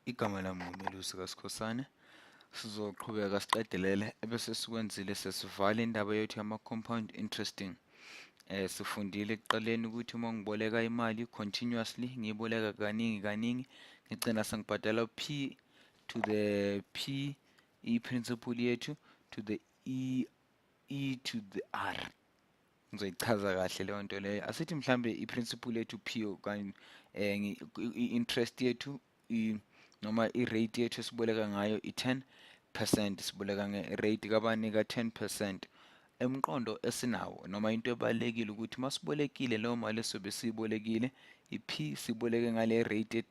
Igama lami nguMelusi kaSikhosana. Sizoqhubeka siqedelele ebese sikwenzile, sesivala indaba yethu yama-compound interesting. Sifundile ekuqaleni ukuthi uma ngiboleka imali continuously, ngiyiboleka kaningi kaningi, ngigcina sengibhadala P to the P, i-principal yethu, to the E, E to the R. Ngizoyichaza kahle leyo nto leyo. Asithi mhlambe i-principal yethu P okanye i-interest yethu noma i-rate yethu esiboleka ngayo i-10%, siboleka nge-rate kabani? Ka-10%. Emqondo esinawo noma into ebalulekile ukuthi masibolekile leyo mali esobe siyibolekile i-P, siboleke ngale rate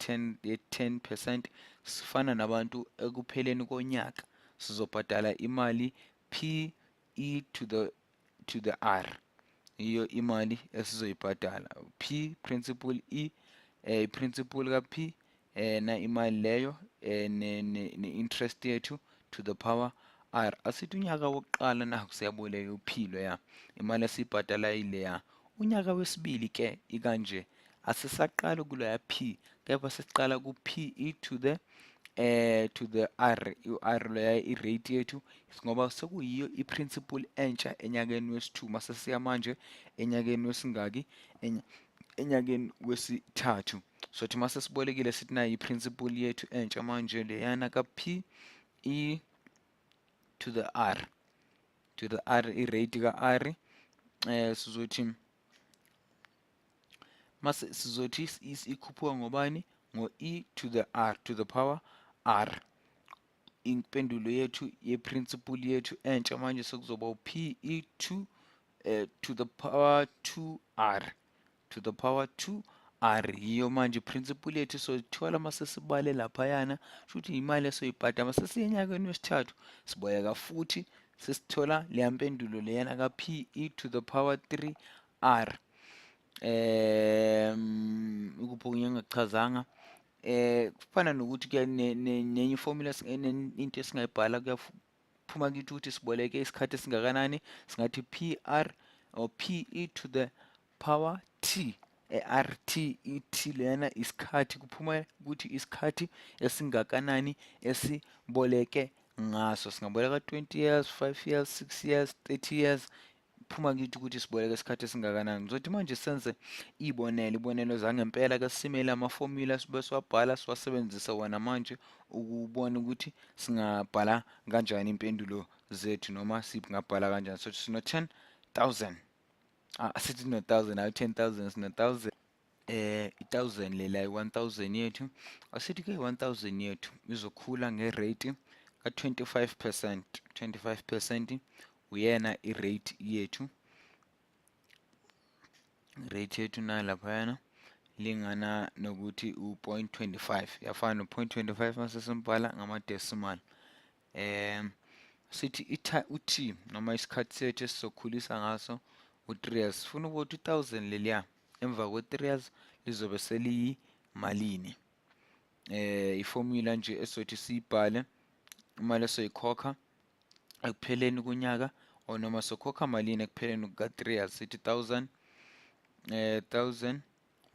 ye-10%, sifana nabantu ekupheleni konyaka sizobhadala imali P E to the R. Iyo imali esizoyibhadala, P principal E, principal ka P, na imali leyo ne interest yethu to the power R. Asithi unyaka wokuqala naku siyaboleka uphilo ya imali esiyibhadala ileya. Unyaka wesibili ke ikanje, asisaqali kuloya P, kepha sesiqala ku P E to the R, u-R leya i-rate yethu, ngoba sekuyiyo i-principal entsha enyakeni wesi-2. Mase siya manje enyakeni wesingaki? Enyakeni wesithathu. Sothi mase sibolekile, sithi nayi i-principal yethu entsha manje leyana ka-P E to the R, to the R, i-rate ka-R. Sizothi mase sizothi ikhuphuka ngobani? Ngo-E to the R, to the power R. Impendulo yethu ye-principal yethu entsha manje sekuzoba u-P E 2 to the power 2R, to the power 2 R. Yiyo manje principal yethu soyithola mase sibale laphayana, shuthi imali esoyibhadala mase siya enyakeni wesithathu siboleka futhi, sesithola leya mpendulo leyana ka-P E to the power 3 R. Ukuphi okunye engingakuchazanga? Kufana nokuthi kuya nenye iformula, into esingayibhala, kuyaphuma kithi ukuthi siboleke isikhathi esingakanani. Singathi PR or PE to the power T, R T E T lena isikhathi, kuphuma ukuthi isikhathi esingakanani esiboleke ngaso. Singaboleka 20 years, 5 years, 6 years, 30 years, phuma kithi ukuthi siboleka isikhathi esingakanani. Ngizothi manje senze iy'bonelo, ibonelo zangempela ke, simele amafomula sibe siwabhala, siwasebenzise wona manje ukubona ukuthi singabhala kanjani impendulo zethu noma singabhala kanjani. So sino 10,000, ah, asithi no 1000, ayi 10,000, sino 1000, i-1000 lela, i-1000 yethu. Asithi ke i-1000 yethu izokhula nge-rate ka-25%. 25% uyena i-rate yethu. Rate yethu nayo laphayana lingana nokuthi u-0.25, yafana no-0.25 mase simbhala ngama-decimal. Sithi u-T noma isikhathi sethu esizokhulisa ngaso u-3 years, sifuna ukuthi u-1000 leliya emva kwe-3 years lizobe seliyimalini? Iformula nje esothi siyibhale, imali esoyikhokha ekupheleni konyaka or noma sokhokha malini ekupheleni kuka-3 years. Sithi 1000, 1000,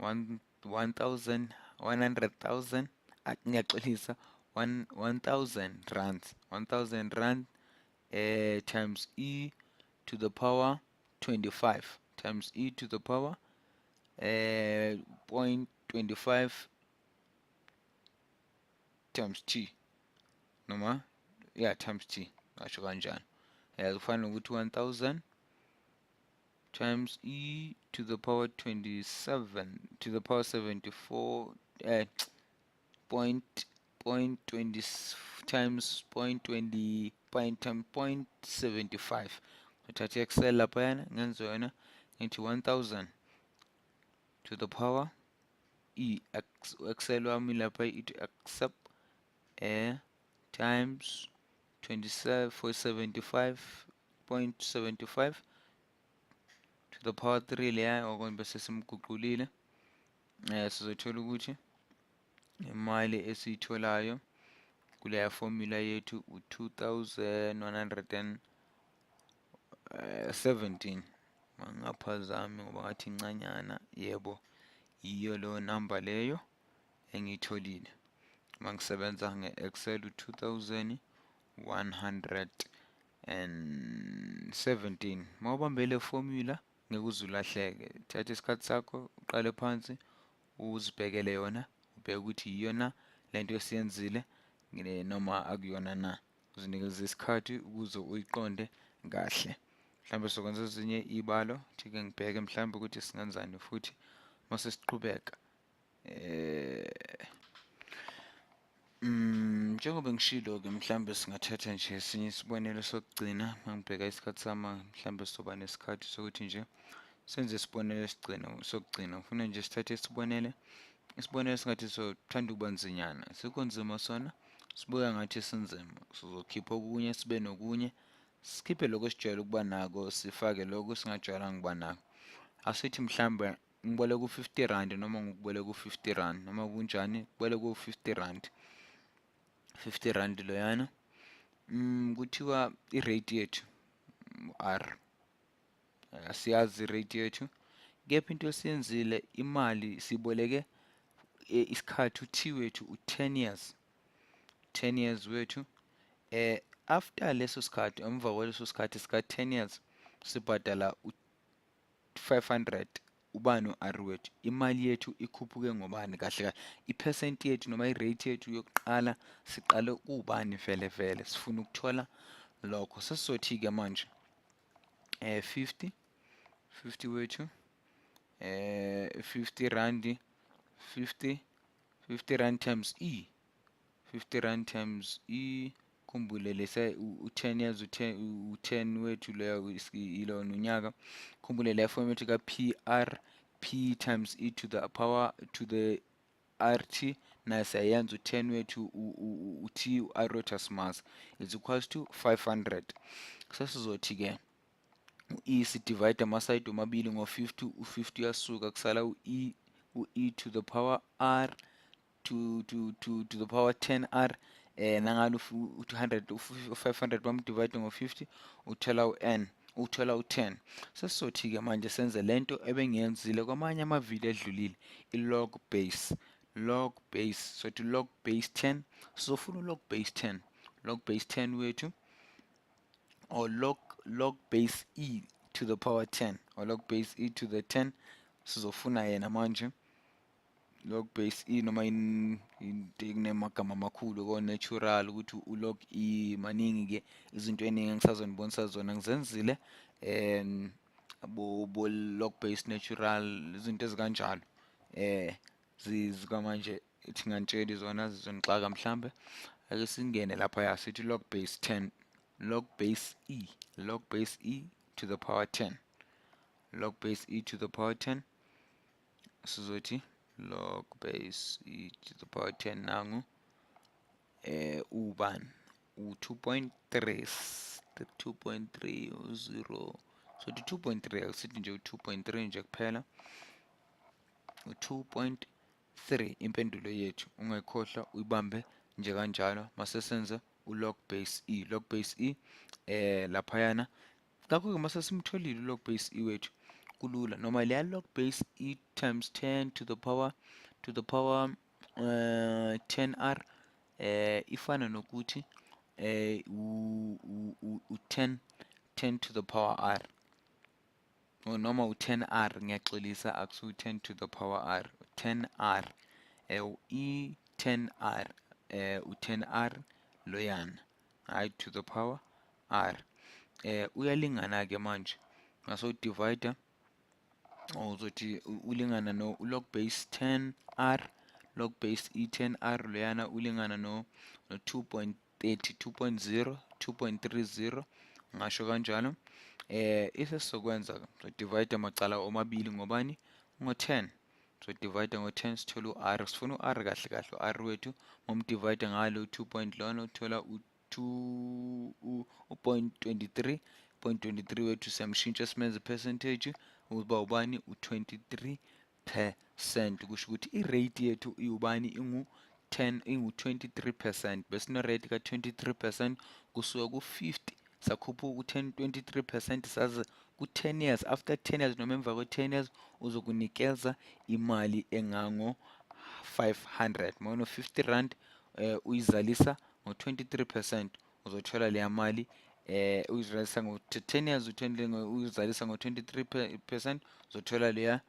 1 1000, 100,000, ngiyaxolisa, 1 1000 rands, 1000 rand times e to the power 25, times e to the power 0.25 times t, noma yeah, times t, ngasho kanjani? Kufana nokuthi 1000 times e to the power 27 to the power 74 point point 20 times point 20 point times point 75. Uthatha Excel laphayana, ngenze yona, ngithi 1000 to the power e, Excel wami lapha ithi accept, times 27 for 75.75 to the power 3 leya okanye bese simguqulile. Sizothola ukuthi imali esiyitholayo kuleya formula yethu u-2117, mangingaphazami, ngoba ngathi incanyana. Yebo, yiyo leyo number leyo engiyitholile. Uma ngisebenza nge-Excel u-2117. Uma ubambe le formula ngeke uze ulahleke. Thatha isikhathi sakho uqale phansi uzibhekele yona, ubheke ukuthi iyona lento esiyenzile noma akuyona na. Uzinikeze isikhathi ukuze uyiqonde kahle. Mhlawumbe sokwenza ezinye iy'balo, thi-ke ngibheke mhlawumbe ukuthi singenzani futhi mase siqhubeka. Njengoba ngishilo-ke mhlawumbe singathatha nje esinye isibonelo sokugcina. Uma ngibheka isikhathi sami mhlawumbe sizoba nesikhathi sokuthi nje senze isibonelo esigcina sokugcina. Ngifuna nje sithathe isibonelo, isibonelo esingathi sothanda ukuba nzinyana. Asikho nzima sona, sibuka ngathi sinzima. Sizokhipha okunye sibe nokunye, sikhiphe lokho esijwayele ukuba nako, sifake lokho esingajwayelanga ukuba nako. Asithi mhlawumbe ngiboleka u-50 rand noma ngikuboleka u-50 rand noma kunjani, kuboleka u-50 rand. 50 rand loyana. Kuthiwa i-rate yethu R, asiyazi i-rate yethu, kepha into esiyenzile imali siboleke isikhathi u-T wethu u-10 years, 10 years wethu. After leso sikhathi, emva kwaleso sikhathi sika 10 years sibhadala u-500. Ubani u-R wethu? Imali yethu ikhuphuke ngobani kahle kahle? I-percent yethu noma i-rate yethu yokuqala siqale kubani vele vele? Sifuna ukuthola lokho. Sesizothi-ke manje 50 wethu, 50 rand, 50 rand times E, 50 rand times E. Khumbule lesa u-10 years, u-10 wethu leyo ilona unyaka. Khumbule le form yethu ka P R P times E to the power to the RT, nayo siyayenza u-10 wethu u-T u-R wethu asimazi, is equals to 500. Sesizothi-ke u-E si-divide amasayidi omabili ngo-50, u-50 uyasuka, kusala u-E, u-E to the power R to the power 10R. Nangalo u-200, u-500 bam-divide ngo-50, uthola u-N, uthola u-10. Sesizothi-ke manje senze lento ebengiyenzile kwamanye amavidiyo edlulile, i-log base, log base. Sothi log base 10, sizofuna u-log base 10, log base 10 wethu, or log base E to the power 10, or log base E to the 10. Sizofuna yena manje log base E, noma into kunemagama amakhulu ko natural ukuthi u-log E, maningi ke izinto eningi engisazonibonisa zona ngizenzile, bo log base natural, izinto ezikanjalo. Zikamanje ithi ngantsheli zona zizonixaka mhlambe. Ake singene lapha, ya, sithi log base 10, log base E, log base E to the power 10, log base E to the power 10. Sizothi log base E to the power 10 nangu ubani u-2.3, 2.30, so 2.3, asithi nje u-2.3 nje kuphela, u-2.3 impendulo yethu. Ungayikhohlwa, uyibambe nje kanjalo. Mase senza u-log base E, log base E laphayana. Ngakho-ke mase simtholile u-log base E wethu, kulula noma leya log base E times 10 to the power 10R ifana nokuthi u-10 10 to the power R, noma u-10R, ngiyaxolisa, akusu 10 to the power R, 10R, u-E 10R, u-10R loyana, hayi to the power R, uyalingana ke manje ngaso divide, uzothi ulingana no log base 10R, log base E 10R loyana ulingana no 2.30, 2.0, 2.30, ngasho kanjalo. Isesizokwenza so divide amacala omabili ngobani? Ngo-10. So divide ngo-10 sithola u-R. Sifuna u-R kahle kahle. U-R wethu ngomdivide ngalo 2 point lona uthola u-2 u-0.23, 0.23 wethu siyamshintsha simenze percentage uba ubani? U-23%. Kusho ukuthi i-rate yethu iwubani? Ingu-10, ingu-23%. Besine-rate ka-23% kusuka ku-50 sakhuphuka ku-10, 23% saze ku-10 years. After 10 years noma emva kwe-10 years uzokunikeza imali engango 500. Mawuno 50 rand Uyizalisa ngo-23% uzothola leya mali. Uyizalisa ngo-10 years, uyizalisa ngo-23% uzothola leya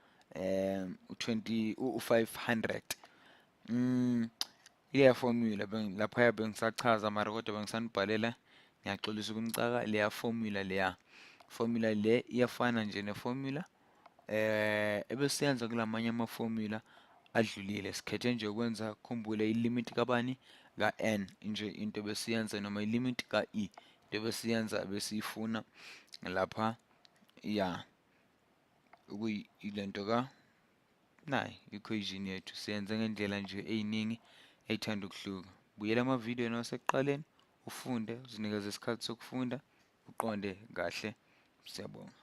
u-20 u-500. Leya formula laphaya bengisachaza mara kodwa bengisanibhalela, ngiyaxolisa ukunicaka. Leya formula, leya formula le iyafana nje neformula ebesiyenza kulamanye ama-formula adlulile. Sikhethe nje ukwenza, khumbule, ilimit kabani, ka-n nje into besiyenza, noma ilimit ka-e into besiyenza besiyifuna lapha ya ukuyilento ka nayi equation yethu siyenze ngendlela nje ey'ningi ey'thanda ukuhluka. Buyela amavidiyo nasekuqaleni ufunde, uzinikeze isikhathi sokufunda uqonde kahle. Siyabonga.